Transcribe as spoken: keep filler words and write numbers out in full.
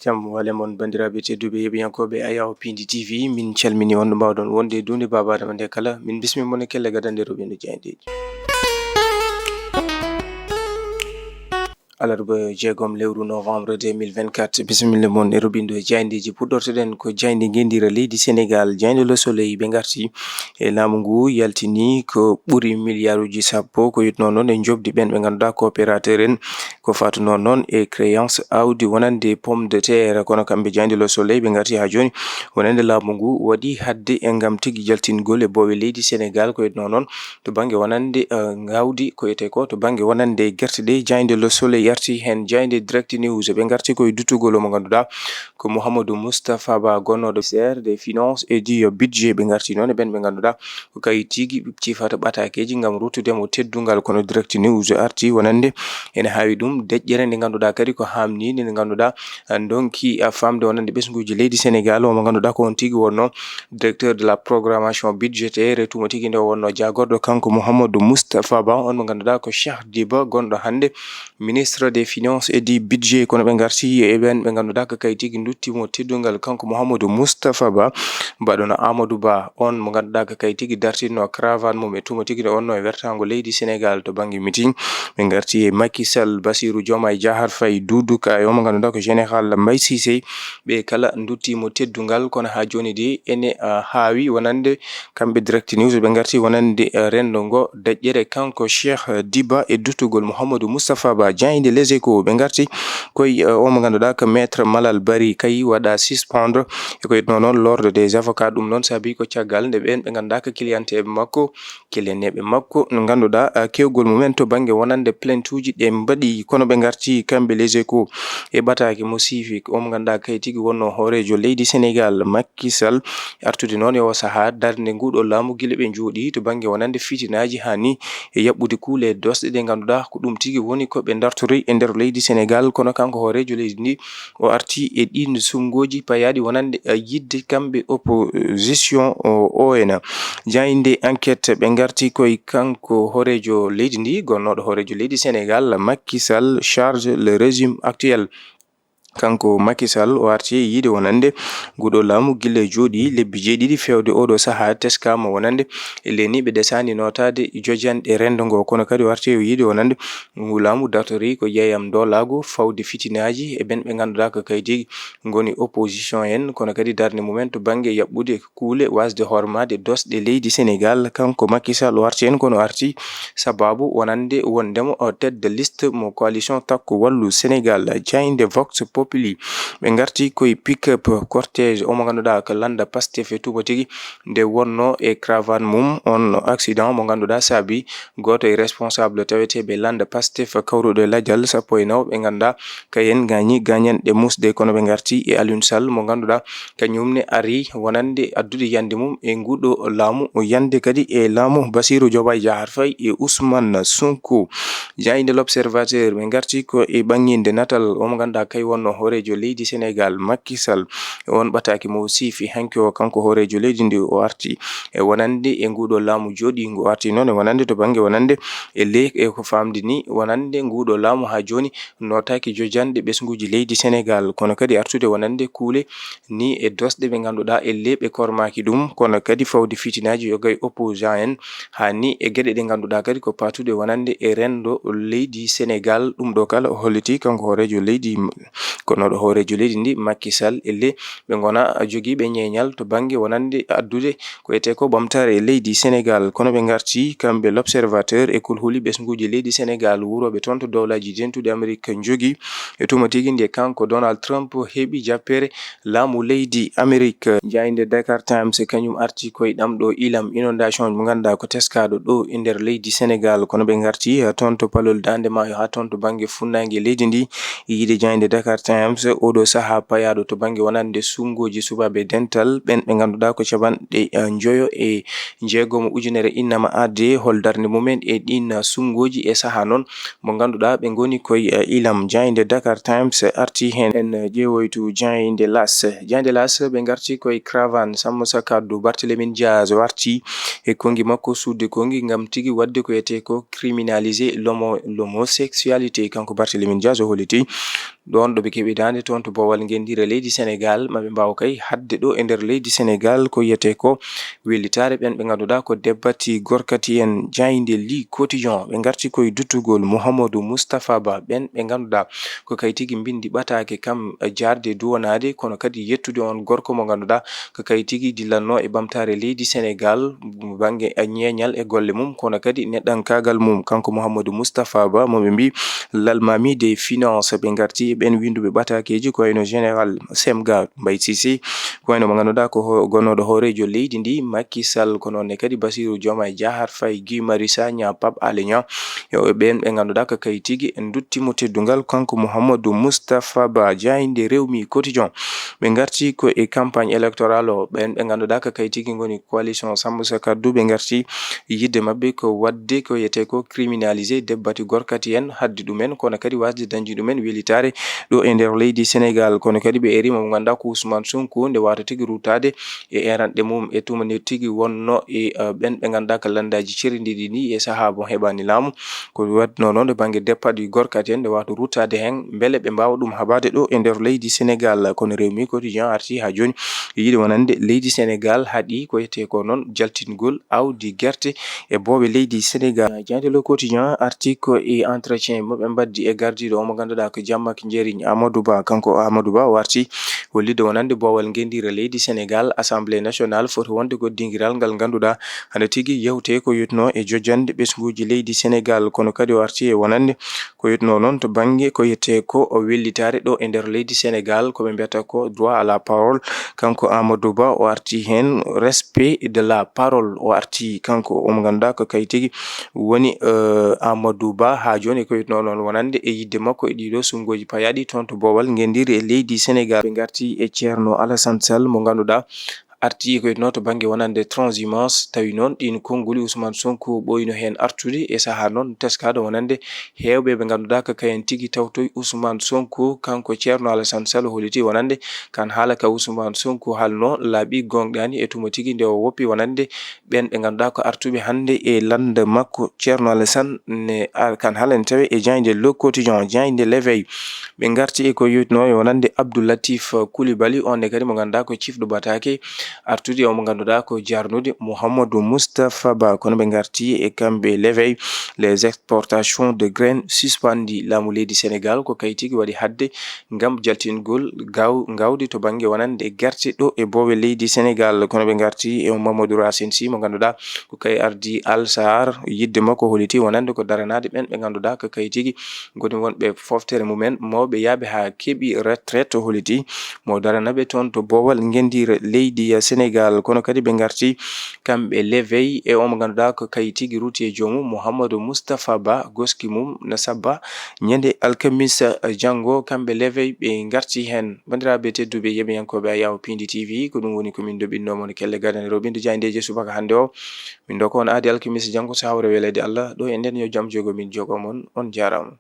Jam wale mon, banndiraaɓe tedduɓe heɗiyankooɓe Ayaw Pindi T V, min calmini on ɗo mbaawɗon wonde e duunde Baaba Adama nde kala. Min bismi mon e kelle gadande roɓindo jaayndeeji. Alarba jeegom lewru novembre deux mille vingt-quatre, bisimilla mon e roɓindo e jaayndeeji. Puɗɗortoɗen ko jaaynde ngenndira leydi Senegaal, jaaynde Le Soleil. Ɓe ngarti e laamu ngu yaltini ko ɓuri miliyaaruuji sappo, ko yettunoo noon e njoɓdi ɓeen ɓe ngannduɗaa ko opérateur en, ko faatunoo noon e créance aawdi wonande pomme de terre. Kono kamɓe jaaynde Le Soleil ɓe ngarti haa jooni wonande laamu ngu waɗi haɗde e ngam tigi jaltingol e boowe leydi Senegaal, ko yettunoo noon to bannge wonande, eh, ngaawdi, ko etee ko to bannge wonande gerte ɗe. Jaaynde Le Soleil yarti heen, jaaynde Direct News ɓe ngarti ko e duttugol mo ngannduɗaa ko Mouhamadou Moustapha Ba, gonnooɗo ministère des finances et du budget. Ɓe ngarti noon e ɓeen ɓe ngannduɗaa ko kayitiji cifata ɓatakeji ngam ruttude mo teddungal, kono Direct News arti wonande ene haawi ɗum deƴƴere nde ngannduɗaa kadi ko haamniinde, nde ngannduɗaa, ah, ndonki, ah, famde wonande ɓesnguuji leydi Senegaal. O mo ngannduɗaa ko on tigi wonno directeur de la programmation budgétaire, e tuma tigi nde o wonno jaagorɗo kanko Mouhamadou Moustapha Ba, on mo ngannduɗaa ko Cheikh Diba, gonɗo hannde ministre des finances et du budget. Kono ɓe ngarti e ɓeen ɓe ngannduɗaa ko kayitiji ndutti mo teddungal kanko Mouhamadou Moustapha Ba, mbaɗono Amadou Ba, on mo ngannduɗaa ko kayitiji dartinno cravate mum e tuma tigi nde wonno e wertaango leydi Senegaal to bannge meeting. Ɓe ngarti e Macky Sall, Bassirou Diomaye Diakhar Faye, Doudou Ka, e o mo ngannduɗaa ko général Mbaye Cissé. Ɓe kala ndutti mo teddungal, kono haa jooni de ene, ah, haawi wonande kamɓe Direct News, ɓe ngarti wonande, eh, renndo ngo deƴƴere kanko Cheikh Diba e duttugol Mouhamadou Moustapha Ba. Jaaynde Les Échos ɓe ngarti koye, eh, o mo ngannduɗaa ko Maître Malal Bari Kaye waɗa suspendre, e ko yettunoo noon l'ordre des avocats. Ɗum noon saabi ko caggal nde ɓeen ɓe ngannduɗaa ko clienteeɓe makko, clienteeɓe makko no ngannduɗaa, eh, keewgol mumen to bannge wonande plaintuuji ɗe mbaɗi, kono ɓe ngarti kamɓe Les Échos e ɓataake mo siifi, o mo ngannduɗaa kayitiji wonno hooreejo leydi Senegaal, Macky Sall, artude noon e o sahaa darnde nguɗo laamu gila ɓe njooɗi to bannge wonande fitinaaji haa ni e yaɓɓude kuule e doosɗe ɗe ngannduɗaa ko ɗum tigi woni ko ɓe dartori e nder leydi Senegaal. Kono kanko hooreejo leydi ndi o arti e ɗiin suɓngooji payaaɗi wonande, eh, yiɗde kamɓe opposition o, o ena. Jaaynde Enquête ɓe ngarti koye kanko hooreejo leydi ndi, gonnooɗo hooreejo leydi Senegaal, Macky Sall charge le régime actuel. Kanko Macky Sall o arti e yiide wonande nguɗo laamu gila jooɗi lebbi jeeɗiɗi feewde oɗo sahaa, teskaama wonande e leniiɓe desaani nootaade jojanɗe renndo ngo, kono kadi o arti e yiide wonande ngu laamu dartori ko yeeyam doolaagu fawde fitinaaji e ɓeen ɓe ngannduɗaa ko kayitiji ngoni opposition en, kono kadi darnde mumen to bannge yaɓɓude kuule, waasde hormaade doosɗe leydi Senegaal. Kanko Macky Sall o arti heen, kono arti sababu wonande wondemo o tête de liste mo coalition Takku Wallu Senegaal. Jaaynde Vox Populi ɓe ngarti koye pick-up cortège o mo ngannduɗaa ko lannda Pastef e tuma tigi nde wonno e cravate mum. On accident mo ngannduɗaa saabi gooto e responsable taweteeɓe lannda Pastef kawruɗo e lajal sappo e nayo ɓe ngannduɗaa kayen gaañi gaañanɗe muusɗe, kono ɓe ngarti e Aliou Sall mo ngannduɗaa kañum ne ari wonande addude yiyannde mum e nguɗo laamu, o yiyannde kadi e laamu Bassirou Diomaye Diakhar Faye e Ousmane Sonko. Jaaynde L'Observateur ɓe ngarti ko e ɓannginde natal o mo ngannduɗaa kay wonno hooreejo leydi Senegaal, Macky Sall. E on ɓataake mo o siifi hanki o, kanko hooreejo leydi ndi, o arti e wonande e nguɗo laamu jooɗiingu, o arti noon e wonande to bannge wonande e le-, e ko famɗi ni wonande nguɗo laamu haa jooni nootaaki jojanɗe ɓesnguuji leydi Senegaal, kono kadi artude wonande kuule ni e doosɗe ɓe ngannduɗaa e le ɓe kormaaki ɗum, kono kadi fawde fitinaaji yoga e opposant en, haa ni e geɗe ɗe ngannduɗaa kadi ko paatuɗe wonande e renndo leydi Senegaal. Ɗum ɗo kala o holliti kanko hooreejo leydi, kono ɗo hooreejo leydi ndi, Macky Sall, e le ɓe ngona jogiiɓe ñeeñal to bannge wonande addude ko etee ko ɓamtaare e leydi Senegaal. Kono ɓe ngarti kamɓe L'Observateur e kulhuli ɓesnguuji leydi Senegaal, wuurooɓe toon to Dowlaaji Dentuɗi Amerik njogii e tuma tigi nde kanko Donald Trump heɓi jappere laamu leydi Amerik. Jaaynde Dakar Times kañum arti koye ɗam ɗo ilam inondation mo ngannduɗaa ko teskaaɗo ɗo e nder leydi Senegaal. Kono ɓe ngarti, eh, toon to palol Daande Maayo haa toon to bannge funnaange leydi ndi. Yiide jaaynde Dakar Times, oɗo sahaa payaaɗo to bannge wonande suɓngooji suɓaaɓe dental, ɓeen ɓe ngannduɗaa ko capanɗe, eh, njoyo e jeegomo ujunere innama aade hol darnde mumen e ɗiin suɓngooji e sahaa noon mo ngannduɗaa ɓe ngoni koye, eh, ilam. Jaaynde Dakar Times arti heen. En ƴeewoytu jaaynde L'As. Jaaynde L'As ɓe ngarti koye cravate Sammusa Kaddu, Barthélémy Dias o arti e konngi makko suuɗde konngi ngam tigi waɗde ko etee ko criminaliser l'homo-, l'homosexualité. Kanko Barthélémy Dias o holliti Ɗoon ɗo ɓe keɓi daande toon to boowal ngenndiire leydi Senegaal, ma ɓe mbaaw kay haɗde ɗo e nder leydi Senegaal ko wiyetee ko wellitaare ɓeen ɓe ngannduɗaa ko debbati gorkati en. Jaaynde Le Quotidien, ɓe ngarti koye duttugol Mouhamadou Moustapha Ba, ɓeen ɓe ngannduɗaa ko kay tigi mbinndi ɓataake kam jaarde duwanaade, kono kadi yettude oon gorko mo ngannduɗaa ko kay tigi dillatnoo e ɓamtaare leydi Senegaal, bannge ñeeñal e golle mum, kono kadi neɗɗankaagal mum. Kanko Mouhamadou Moustapha Ba, mo ɓe mbii l'almaami des finances, ɓe ngarti e ɓeen winnduɓe ɓataakeeji, ko wayno Général Semga Mbaye Cissé, ko wayno mo ngannduɗaa ko ho-, gonnooɗo hooreejo leydi ndi, Macky Sall, ko noon ne kadi Bassirou Diomaye Diakhar Faye, Guy Marius Sagna, Pape Alé Niang, e ɓeen ɓe ngannduɗaa ko kay tigi en ndutti mo teddungal, kanko Mouhamadou Moustapha Ba. Jaaynde Rewmi Quotidien, ɓe ngarti ko e campagne électorale o, ɓeen ɓe ngannduɗaa ko kay tigi ngoni coalition Samm Sa Kaddu, ɓe ngarti yidde maɓɓe ko waɗde ko wiyetee ko criminalisé debbati gorkati en, haɗde ɗumen, kono kadi waasde dañde ɗumen welitaare ɗo e nder leydi Senegaal. Kono kadi ɓe erii mo ngannduɗaa ko Ousmane Sonko, nde waawata tigi ruttaade e eeranɗe mum e tuma nde tigi wonnoo e, eh, ɓeen ɓe ngannduɗaa ko lanndaaji ceerndii ɗi nii e sahaa mo heɓaani laamu. Ko waɗnoo noon to bannge deppaɗi gorkati en, nde waawata ruttaade heen, mbele ɓe mbaawa ɗum haɓaade ɗo e nder leydi Senegaal. Kono Rewmi Quotidien arti haa jooni e yiɗde wonande leydi Senegaal haɗi ko wiyetee ko noon jaltingol aawdi gerte e booɓe leydi Senegaal. Jaaynde Le Quotidien arti ko e entretien mo ɓe mbaddi e gardiiɗo o mo ngannduɗaa ko Jammak Njeriñ Amadou Ba. Kanko Amadou Ba o arti hollitde wonande boowal ngenndiire leydi Senegaal, Assemblée nationale foti wonde ko dingiral ngal ngannduɗaa hande tigi yewte ko yotnoo e jojjande ɓesnguuji leydi Senegaal, kono kadi o arti e wonande ko yotnoo noon to bannge ko wiyetee ko o wellitaare ɗo e nder leydi Senegaal, ko ɓe mbiyata ko droit à la parole. Kanko Amadou Ba o arti heen, respect de la parole o arti, kanko omo ngannduɗaa ko kay tigi woni, eh, Amadou Ba haa jooni ko yotnoo noon wonande e yiɗde makko e ɗiɗo suɓngooji payaaɗi toon to boowal ngenndiire e leydi Senegaal. Ɓe ngarti e Ceerno Alassane Sall mo ngannduɗaa arti ko yotnoo to bannge wonande transhumance, tawi noon ɗiin konnguli Ousmane Sonko ɓooyno heen artude e sahaa noon teskaaɗo wonande heewɓe ɓe ngannduɗaa ko kayen tigi tawtoy Ousmane Sonko. Kanko Ceerno Alassane Sall holliti wonande kan haala ka Ousmane Sonko haalnoo laaɓi goongɗaani e tuma tigi nde o woppi wonande ɓeen ɓe ngannduɗaa ko artuɓe hannde e lannda makko. Ceerno Alassane ne ar-, kan haala ne tawe e jaaynde Le Quotidien, jaaynde L'Éveil. Ɓe ngarti e ko yotnoo e wonande Abdou Latif Coulibaly, on ne kadi mo ngannduɗaa ko cifɗo ɓataake artude, o mo ngannduɗaa ko jarnude Mouhamadou Moustapha Ba. Kono ɓe ngarti e kamɓe L'Éveil, les exportations de graines suspendues. Laamu leydi Senegaal ko kay tigi waɗi haɗde ngam jaltingol gaw-, ngawdi to bannge wonande gerte ɗo e boowe leydi Senegaal. Kono ɓe ngarti e Mamadou Racine Sy mo ngannduɗaa ko kay ardi Al Sahar, yiɗde makko holliti wonande ko daranaade ɓeen ɓe ngannduɗaa ko kay tigi ngoni wonɓe foftere mumen mawɓe yaaɓe haa keɓi retraite, holliti mo daranaɓe toon to boowal ngenndiire leydi Senegaal. Kono kadi ɓe ngarti kamɓe L'Éveil e o mo ngannduɗaa ko kay tigi rutti e joomum Mouhamadou Moustapha Ba, goski mum na sabba ñande alkamisa janngo. Kamɓe L'Éveil ɓe ngarti heen. Banndiraaɓe tedduɓe yeɓiyankooɓe Ayaawo Pindi T V, ko ɗum woni ko min ndoɓinno mon kelle gadane rewɓe nde jaayndeeje subaka hannde o. Min ndoko on aadi alkamisa janngo so hawre weleede Allah. Ɗo e nden yo jam jogo min jogo mon. On jaaraama.